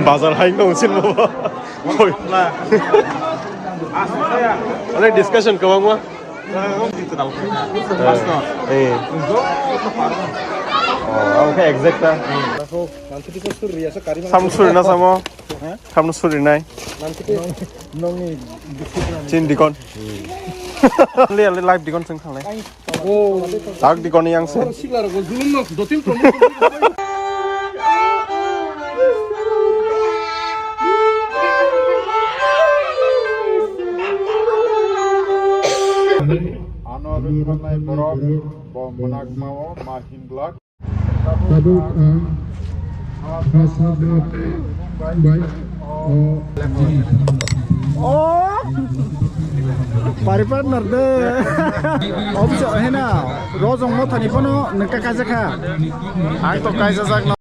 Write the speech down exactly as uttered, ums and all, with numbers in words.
Bazar hai no sin mo. Hoi. Onek discussion kwbangma. Eh. Oh, ang khe exact ta. Sam suri na samo. Sam suri nai. Chin dikon. Le le live dikon sing khanglai. Tak dikon yang se. Ano rwkhanai borok bo mwnakmao ma hinglak. Tabuk ang Kasa Bot bai o Oh! Pari partner de. Obso hena rojong mothani phano nengka kajakha. Ang to kaijajak no.